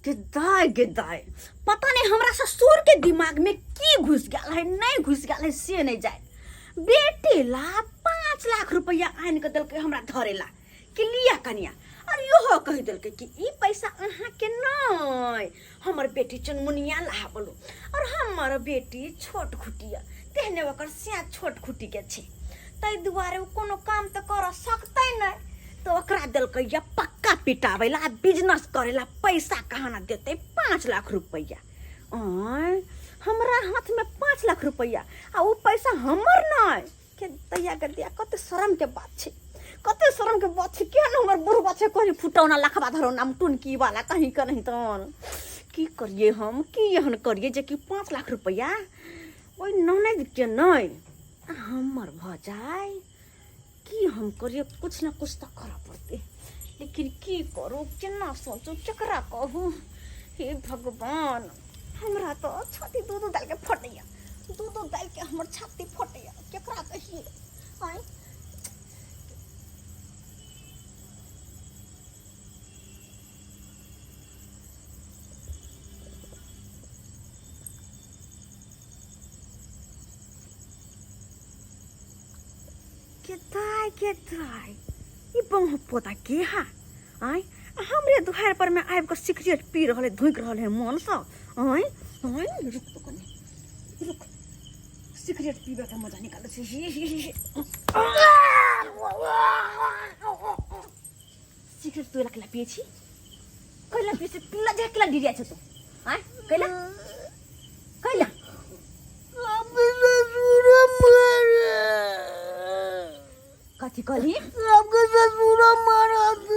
गे दाय गे दाय, पता नहीं हमरा ससुर के दिमाग में की घुस गेल है, नहीं घुस गेल है से नहीं जाए। बेटी ला 5 लाख रुपया आनि के देलकै हमरा धरे ला कि लिया कनिया, और इहो कहि देलकै कि ई पैसा अहाँ के नहीं, हमर बेटी चुनमुनिया ला बोलो, और हमर बेटी छोट खुटिया, तेहने ओकर सिया छोट खुटी के छै, ताहि दुआरे ओ कोनो काम तऽ कर सकतै नहीं, तो ओकरा देलकै या पक्का पिटाबै ला, बिजनेस करे ला पैसा कहाँ ना देतै 5 लाख रुपया। आँय, हमरा हाथ में 5 लाख रुपया आ ओ पैसा हमर नहीं के दैया के दिया। कते शर्म के बात छै, कते शर्म के बात छै। केहन हमर बुढ़बा छै, कहीं फुटौना लखबा धरौना टुनकी वाला कहीं के नहीं। तहन की करिए हम, की एहन करिए जे कि 5 लाख रुपया ओहि ननद के नहीं हमर भऽ जाय? की हम करिए? कुछ ना कुछ तऽ करऽ पड़तै, लेकिन की करू, केना सोचू, केकरा कहू? हे भगवान, हमरा तऽ छाती दूध दालि के फटैया, दूध दालि के हमर छाती फटैया। केकरा कहिए? आँय, केताय केताय ई बहु पोता के हा? आय, हमरे दुहार पर में आबि कऽ सिगरेट पी रहल है, धुकि रहल है मन से। आय आय, रुक तो कनी रुक, सिगरेट पीबे के मजा निकालै छै। ही ही ही। सिगरेट तू कैला पिए छी? कैला पिए छी? कैला जे कैला डिरिया छै तू? आय, कैला कैला? कथी कहली? आपके ससुर मारत।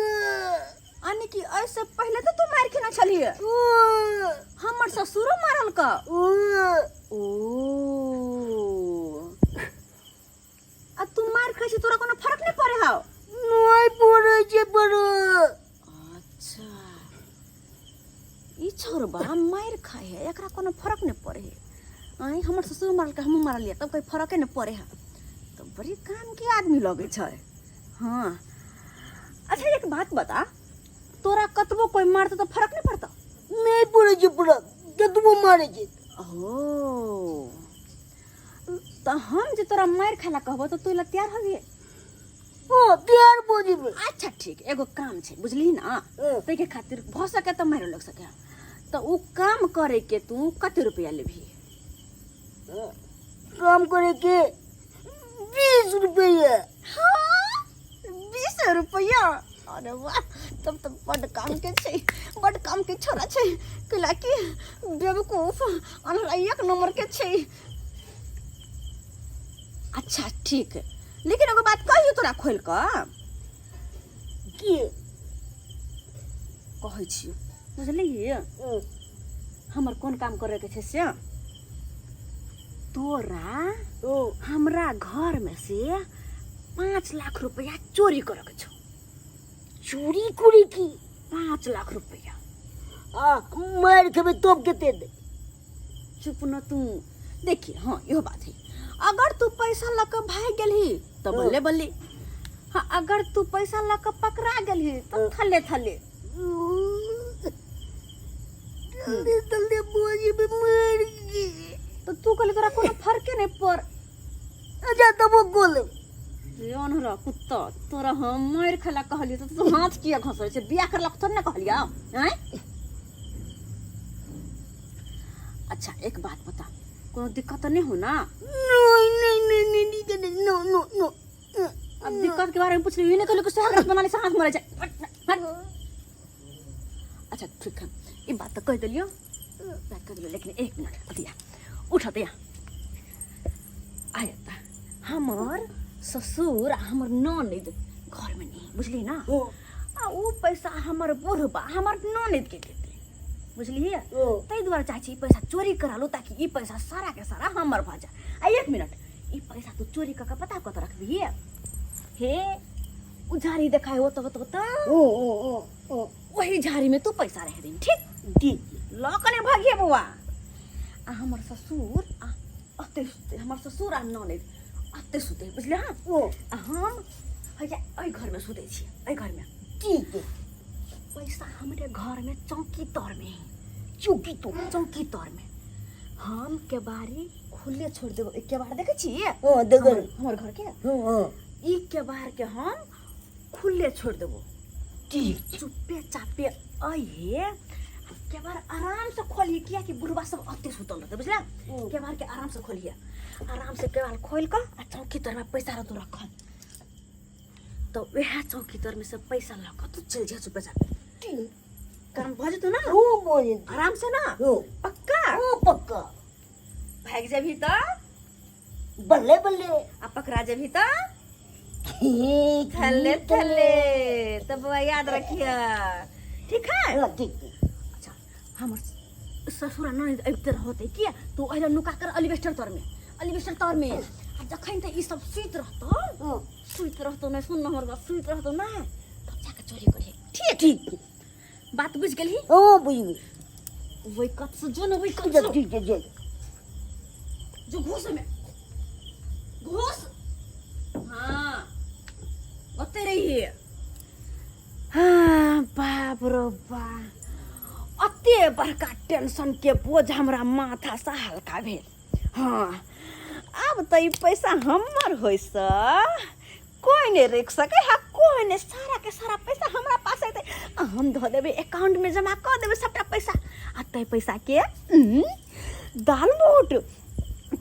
यानी कि ऐसे पहले तो तू मार खेना छलिए, हमर ससुरो मारल का? ओ आ तू मार खाइ छी, तोरा कोनो फर्क नहीं पड़े हाव? नहीं पड़े छे पड़े। अच्छा, ई छोरबा मार खाए है, एकरा कोनो फर्क नहीं पड़े है। आइ हमर ससुर मारल के, हमहूँ मारलियै, तब कोई फर्के नहीं पड़े है, तो बड़ी काम के आदमी लगे छै। हाँ, अच्छा एक बात बता, तोरा कतबो कोई मारतो तो फर्क नहीं पड़तो? नहीं पड़े छे फर्क, कतबो मारे छे। ओ तो हम जे तोरा मार खाला कहबो तो तू ला तैयार होबिए? ओ तैयार भऽ जेबै। अच्छा ठीक, एगो काम छै बुझली ना, ताहिके खातिर भऽ सके तऽ मारि लग सके, तऽ उ काम करे के तू कते रुपया लेबही? काम करे के 20 रुपया। हाँ, 20 रुपया? अरे वाह, तब तऽ बड काम के छै, बड काम के छोरा छै। कैला कि बेवकूफ अनहरा एक नंबर के छै। अच्छा ठीक, लेकिन एगो बात कहियो तोरा खोलि कऽ। की? कहै छियौ, बुझलिही? हमर कोन काम करे के छै से तोरा हमरा घर में से 5 लाख रुपया चोरी करे के छौ। चोरी करे की? 5 लाख रुपया। आ मार खेबै तब कते दे? चुप न तू। देखिए, हाँ इहो बात है, अगर तू पैसा लऽ कऽ भागि गेलही तऽ बल्ले बल्ले। हाँ, अगर तू पैसा लऽ कऽ पकड़ा गेलही तऽ थल्ले थल्ले। जल्दी जल्दी बोझी में मर गई। तो तू कहले तोरा कोनो फर्के नहीं पर। अच्छा तब वो गोल रे अनहरा कुत्ता, तोरा हम मारि खेला कहलियै तऽ तू हाथ किया घसै छै? बियाह करलक थोड़े ने कहलियै आँय। अच्छा एक बात बता, कोनो दिक्कत तऽ नहीं हो ना? नहीं नहीं नहीं नहीं नहीं नहीं, नो नो नो। अब दिक्कत के बारे में पूछ रही नहीं, कहलियै कि सोहाग बना ले से हाथ मरे जाए। हट, हट। अच्छा ठीक है, ई बात तऽ कहि देलियौ, बात कहि देलियौ, लेकिन एक मिनट अतिया उठ, अतिया आय। हमर ससुर आ हमर ननद घरमे नहीं, बुझली ना? आ ओ पैसा हमर बुढ़बा हमर ननद के देतै, बुझलियै? ताहि दुआरे चाहै छी ई पैसा चोरी करा लू ताकि ई पैसा सारा के सारा हमर भऽ जाए। आ एक मिनट, ई पैसा तू चोरी कऽ के पता कतऽ रखबिही? हे उ झाड़ी देखाय होत होत होत, ओ ओ ओ ओ ओही झाड़ी में तू पैसा रह दिन, ठीक? ठीक। लऽ कऽ नहि भागिए बौआ। आ हमर ससुर आ अते सुते, हमर ससुर आ ननद अते सुते, बुझले? हाँ। ओ आ हम हैया एहि घरमे सुतै छी, एहि घरमे। ठीक। पैसा हमरे घर में चौकी तर में है। चौकी तो चौकी तर में हम केबारी खुले छोड़ देबो। एक केबार देखै छी? हाँ देखल। हमर घर के हाँ हाँ। ई केबार के हम खुले छोड़ देबो। ठीक। चुप्पे चापे अइहे, केबार आराम से खोलिए, किया कि बुढ़वा सब अते सुतल रहते, बुझला? केबार के आराम से खोलिए, आराम से केबार खोल कऽ आ चौकी तर में पैसा रहतो रखल, तो वएह चौकी तर में से पैसा लऽ कऽ तू चलि जा चुप्पे चापे। ठीक। काम भऽ जेतौ ना? हो भऽ जेतै। आराम से ना? हो। पक्का? हो पक्का। भागि जेबही तऽ? बल्ले बल्ले। आ पकड़ा जेबही तऽ? थल्ले थल्ले। तऽ बौआ याद रखिह, ठीक है? हाँ, ठीक ठीक। अच्छा, हमर ससुरा ननद अबिते रहतै, किया तू अहिला नुका कर अलिबेस्टर तर में, अलिबेस्टर तर में। आ जखन तऽ ई सब सुति रहतौ, हाँ। सुति रहतौ नहि, सुन न हमर बात, सुति रहतौ ना तब जाके चोरी करिहे, ठीक? ठीक। बात बुझि गेलही? हाँ बुझि गेली। ओहि कत से जो न, ओहि कत से। ठीक छै, जे जो घुस में घुस। हाँ ओते रहिए। हाँ बाप रो बा, अते बड़का टेंशन के बोझ हमरा माथा से हल्का भेल। हाँ आब तऽ ई पैसा हमर होइसँ कोइ नहि रोकि सकै है, कोइ नहि। सारा के सारा पैसा हमरा पास अयतै, आ हम धऽ देबै अकाउंटमे, जमा कऽ देबै सबटा पैसा। आ ताहि पैसाके दालमोट,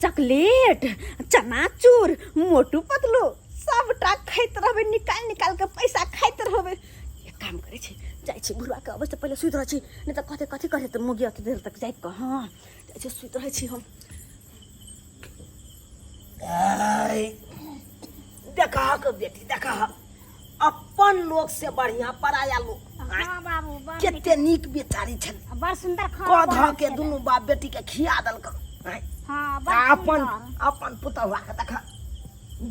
चॉकलेट, चनाचूर, मोटू पतलू सबटा खाइत रहबै, निकालि निकालि कऽ पैसा खाइत रहबै। एक काम करै छी, जाइ छी, बुढ़बाके अबै से पहिले सुति रहै छी, नहि तऽ कहतै कथी कहतै तऽ मौगी अते देर तक जागि कऽ। हँ जाइ छी, सुति रहै छी हम। देखा बेटी देखा, अपन लोक से बढ़िया पराया लोक। हाँ बाबू, बड़ कते नीक बेचारी छल। बड़ सुंदर खाना कऽ धऽ के दुनू बाप बेटी के खिया देलक। हाँ, बड़ अपन सुंदर। अपन पुतहुआ के देख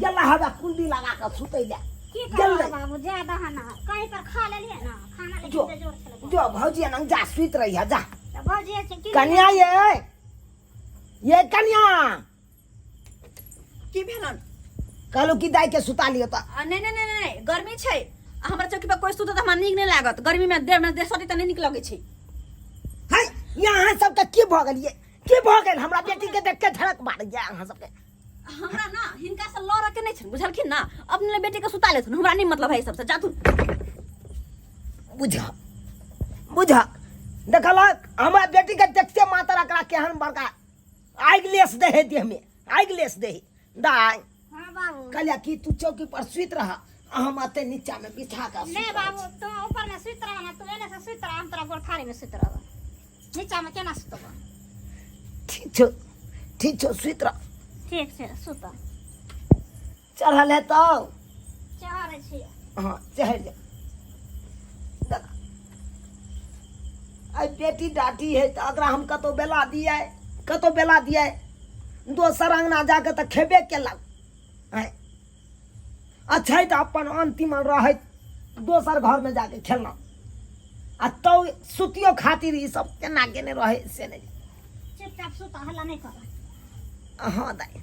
गेला हवा कुंडी लगा के सुतै ले की गेलै। करब बाबू, जाय दह ना, कहीं पर खा लेलियै ना खाना, लेकिन जो बेजोड़ छलै। जो भौजी नंग जा सुति रही है जा। तऽ भौजी छै की? कन्या, ये कन्या। की भेलन? कहलहुँ कि दाई के सुता लियो तऽ। आ, नहि नहि नहि नहि, गर्मी छै आ हमरा चौकी पर कोइ सुतत तऽ हमरा नीक नहि लागत। गर्मी में देह में देह सटी तऽ नहि नीक लगै छै। है यहाँ सबके की भऽ गेल? ये की भऽ गेल? हमरा बेटी के देख के झड़क मारैया अहाँ सबके। हमरा ना हिनका से लड़ऽ के नहि छनि, बुझलखिन ना? अपने लए बेटी के सुता लेथुन, हमरा नहि मतलब है ई सबसे, जाथुन। बुझ बुझ, देखलक हमरा बेटी के देखते मातर एकरा केहन बड़का आगि लेस दे है देह में, आगि लेस दे है दाई। हाँ बाबू। कहलिया कि तू चौकी पर सुति रह, हम अते नीचा में बिछा के नहीं बाबू, तू ऊपर में सुति रह ना, तू एने से सुति रह, हम तोरा गोरखारी में सुति रहब, नीचा में केना सुतब? ठीक छौ, ठीक छौ, सुति रह। ठीक छै, सुत। चढ़ल है तो चढ़ै छी। हाँ चढ़ जा। देख, आइ बेटी डाटी है तऽ एकरा हम कतहु बेला दियै, कतहु बेला दियै, दोसर अङ्गना जाके तऽ खेबे केलक। आँय अच्छा तऽ अपन अंतिम रहैत दोसर घरमे जाके खेलहुँ, आ तो सुतियो खातिर ई सब केना केने रहै से नहि। चुपचाप सुत, हल्ला नहि कर। हाँ दाइ।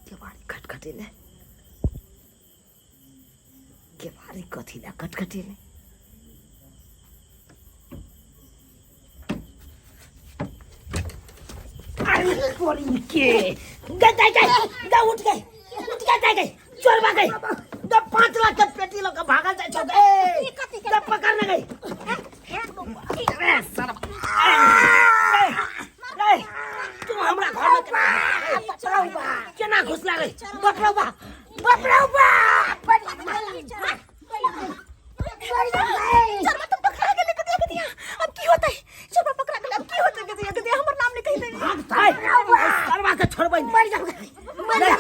केवाड़ी खटखटेने। कथी लए कटकटेलै? अरे तोरी के, गई गई गई गई, उठ गई, उठ गई, गई गई, चोरबा गई गई, 5 लाख के पेटी लऽ के भागल जाइ छौ गई। ई कथी के? गई, पकड़ ने गई। अरे सरबा, ए, तू हमरा घर में केना घुसला गई? केना घुसला गई? बाप रे बाप, बाप रे बाप! चोरबा तुम पकड़ा गेले गदिया, गदिया, अब की होतै? चोरबा पकड़ा गेले, अब की होतै? गदिया, गदिया, हमर नाम नहीं कहि दे। भागतै सरबा के, छोड़बै नहीं। मर जाब, मर जाब।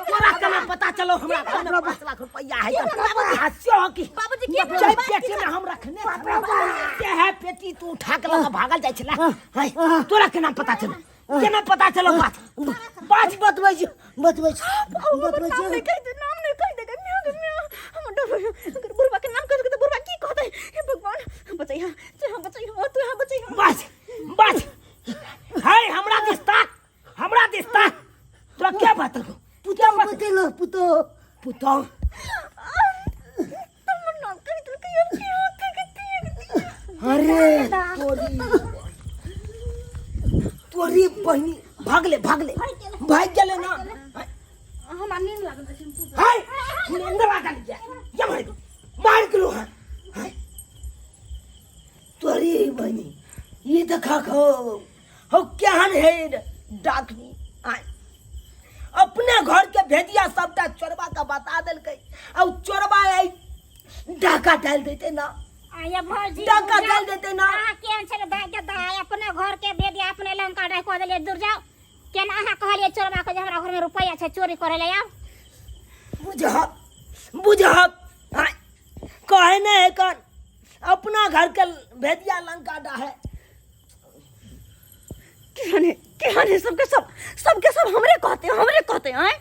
तोरा केना पता चलो हमरा घर में 5 लाख रुपया है? तऽ हास्यो हो कि बाबूजी, की जै पेटी में हम रखने छलियै, है पेटी तू उठा के लऽ के भागल जाइ छलै है, तोरा केना पता चलो? केना पता चलो? बात बात। बतबै छी, बतबै छी। हमर बतबै नाम छी। नहीं कहि दे, नाम नहीं कहि दे। गदिया, गदिया, हम डर गइल। अगर बुढ़वा के नाम कह देबै तऽ बुढ़वा की कहतै? हे भगवान, बचैहा, तू यहाँ बचैहा, तू यहाँ बचैहा। बस बस, है हमरा दिस ताक, हमरा दिस ताक। तोरा क्या बात हो? पुतौ बतेलो, पुतौ। पुतौ। हमर नाम कहि देलकै, अब की होतै गदिया, गदिया? अरे तोरी, तोरी बहिनी, भागले, भागले, भाग गेले ना? हमरा नींद लागल अछि, हम सुतब। हाय, नींद लागल या? या मार, मार गेलो। हां हाय, तोरी बहिनी, ये देखा खो हो केहन है डाकनी। आय, अपने घर के भेदिया सबटा चोरबा के बता देलकै आ उ चोरबा आई डाका डाल देते ना? आया भौजी। डाका डाल देते ना? अहाँ केहन छलै दाइ के दाइ, अपने घर के भेदिया अपने लंका डाइ कऽ देलियै। दूर जाउ। केना अहाँ कहलियै चोरबा के जे हमरा घर में रुपैआ छै, चोरी करे ले आउ? बुझब, बुझब। आय, कहे नहीं है कन अपना घर के भेदिया लंका डाहे। केहन है, केहन है? सबके सब, सबके सब हमरे कहते, हमरे कहते हैं,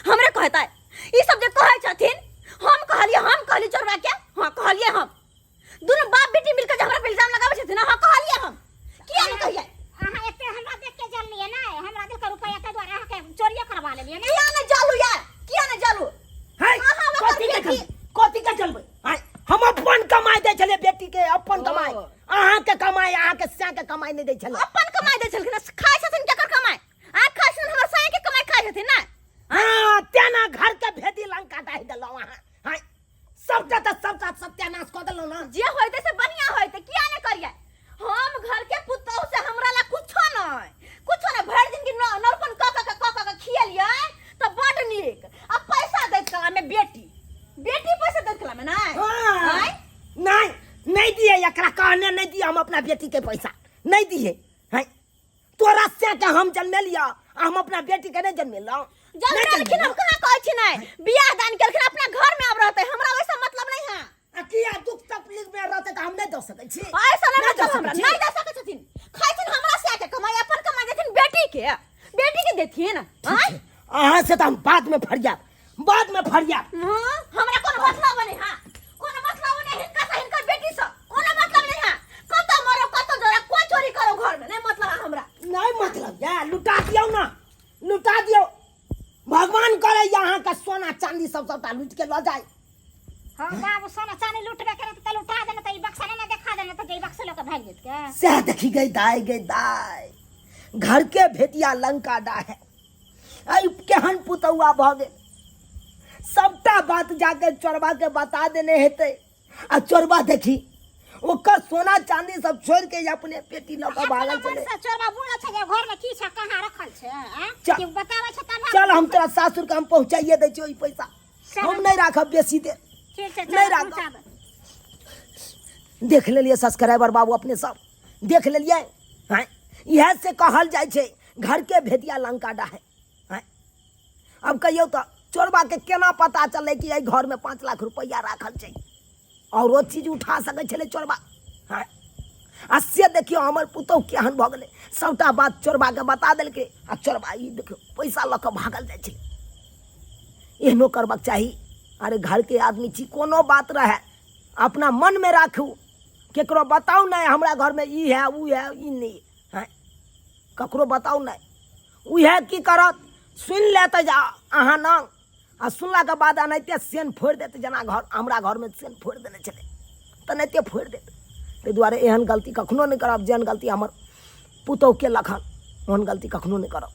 हमरे कहता है। ई सब जे कहै छथिन, हम कहलिए, हम कहलिए चोरबा के, हाँ कहलिए हम। दुनू बाप बेटी मिलकर जे हमरा पे इल्जाम लगाबै छथिन, हाँ कहलिए हम। किया नहीं कहिए? अहाँ एते हमरा देख के जललियै ने, हमरा देख के रुपैआ के द्वारा अहाँके चोरियो करवा लेलियै ने? किया नहीं जालू यार, किया नहीं जालू? है अहाँ ओकर कथी के बेटी- चलबै? कथी के चलबै? आय, हम अपन कमाई दै छलियै बेटी के, अपन कमाई। अहाँके कमाई, अहाँके सैं के कमाई नहि दै छलै। अपन कमाई दै छलखिन, खाइ छथिन केकर कमाई? आ खाइ छथिन हमर साँय के कमाई खाइ छथिन ना? हाँ, तेना घर के भेदी लंका डाहि देलहुँ अहाँ। हाँ, सबटा तऽ सबटा सत्यानाश कऽ देलहुँ ना। जे होइते से बढ़िया होइते, किया ने करिए? हम घर के पुतोह से हमरा ला कुछो नहीं, कुछो नहीं। भरि दिन के नरपन क क क क क खियलिए तऽ बड नीक। आ पैसा दैत कला में बेटी, बेटी पैसा दैत कला में नहीं। हाँ। आँय? नहीं, नहीं दिए एकरा कहने, नहीं दिए हम अपना बेटी के पैसा नहीं दिए हैं। तोरा से के हम जन्मेलिया आ हम अपना बेटी के नहीं जन्मेलहुँ? जन्मेलखिन, हम कहाँ कहै छी नहीं। बियाह दान केलखिन, अपना घर में आब रहते, हमरा वैसा मतलब नहीं है। आ किया दुख तकलीफ में रहते तऽ हम नहीं दऽ सकै छी? ऐसा नहीं नहि दऽ मतलब सकै हमरा छी। नहीं दऽ सकै छथिन। खाइ हमरा से के कमाई, अपन कमाई देथिन बेटी के, बेटी के देथिन। आँय? अहाँ से तऽ हम बाद में फरियाब, बाद में फरियाब। हाँ, हमरा कोनो मतलब नहीं है, कोनो मतलब नहीं हिनका से, हिनकर बेटी से कोनो मतलब नहीं है। कतौ मरो, कतौ जरा, कोई चोरी करो घर में, नहीं मतलब है हमरा। नहीं मतलब या लुटा दियौ ना, लुटा दियौ। भगवान करे यहाँ के सोना चांदी सब सबटा लूट के लऽ जाय। हाँ बाबू, सोना चांदी लूटबे करे तऽ लुटा देने तऽ ई बक्सा नहि ने देखा देने तऽ ई बक्सा लऽ कऽ भागि जेत के। सएह देखी गई दाय, गई दाय, घर के भेदिया लंका डाहे। आई केहन पुतौआ भऽ गेल, सबटा बात जाके चोरबा के बता देने हेतै आ चोरबा देखी ओकर सोना चांदी सब छोड़ के अपने पेटी लऽ कऽ भागल अपना मन छलै। से चोरबा बुझल छै जे घर में की छै, कहाँ रखल छै, आँय? चल। कि बताबै छै तब। चल, हम तोरा सासुर के हम पहुँचाइए दै छियौ ई पैसा। चल। हम नहि राखब बेसी देर। ठीक छै, नहि चल। राखब। पहुँचाबै। देख लेलियै सब्सक्राइबर बाबू, अपने सब देख लेलियै। आँय, इएह से कहल जाइ छै घर के भेदिया लंका डाहे। आँय, अब कहियौ तऽ चोरबा के केना पता चललै कि एहि घर में 5 लाख रुपैआ राखल छै? औरो चीज उठा सकै छलै चोरबा। आँय, आ से देखियौ हमर पुतहु केहन भऽ गेलै, सबटा बात चोरबा के बता देलकै आ चोरबा ई देखियौ पैसा लऽ कऽ भागल जाइ छलै। एहनो करबाक चाही? अरे घर के आदमी छी, कोनो बात रहए अपना मन में राखू, केकरो बताउ नहि हमरा घर में ई है, ऊ है, ई नहीं है, ककरो बताउ नहि। उएह की करत, सुनि लेतै जे अहाँ नाम आ आ सुनलाके बाद एनाहिते सेन फोड़ि देत जेना घर हमरा घरमे सेन फोड़ि देने छलै तेनाहिते फोड़ि देत। ताहि दुआरे एहन गलती कखनो नहि करब, जेहन गलती हमर पुतोहु केलक हन ओहन गलती कखनो नहि करब।